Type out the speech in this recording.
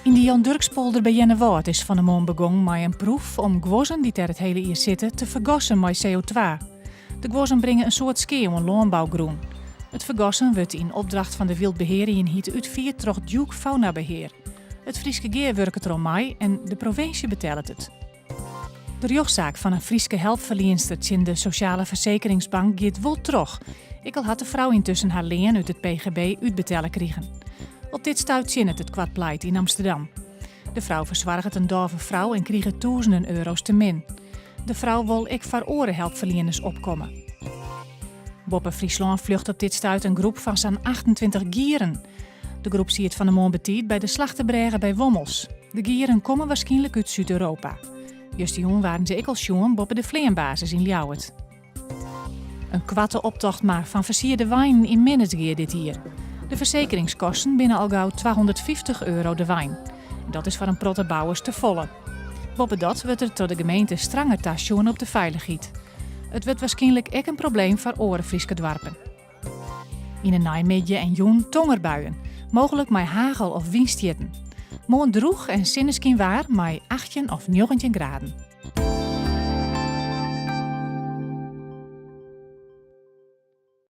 Yn de Jan Durkspolder by Earnewâld is fan 'e moarn begûn mei in proef om guozzen dy't dêr it hiele jier sitte te fergassen mei CO2. De guozzen bringe in soad skea oan lânbougrûn. It fergassen wurdt yn opdracht fan de Wyldbehearienheid útfierd troch Duke Faunabeheer. It Fryske Gea wurket deroan mei en de provinsje betellet it. De rjochtsaak fan in Fryske helpferlienster tsjin de sosjale fersekeringsbank giet wol troch, ek al hat de frou yntusken har lean út it PGB útbetelle krigen. Op dit stuit tsjinnet it koart pleit yn Amsterdam. De frou fersoarget in dôve frou en krige tûzenen euro's te min. De frou wol ek foar oare helpferlieners opkomme. Boppe Fryslân fljocht op dit stuit in groep fan sa'n 28 gieren. De groep siet fan 'e moarn betiid by de Slachtebrêge by Wommels. De gieren komme warskynlik út Súd-Europa. Justerjûn waarden se ek al sjoen boppe de fleanbasis yn Ljouwert. In koarte optocht mar fan fersierde weinen yn Minnertsgea dit jier. De fersekeringskosten binne al gau 250 euro de wein. Dat is foar in protte bouwers te folle. Boppedat wurdt der troch de gemeente stranger tasjoen op de feilichheid. It wurdt warskynlik ek in probleem foar oare Fryske doarpen. Yn 'e neimiddei en jûn tongerbuien, mooglik mei hagel of wynstjitten. Moarn drûch en sinneskynwaar mei 18 of 19 graden.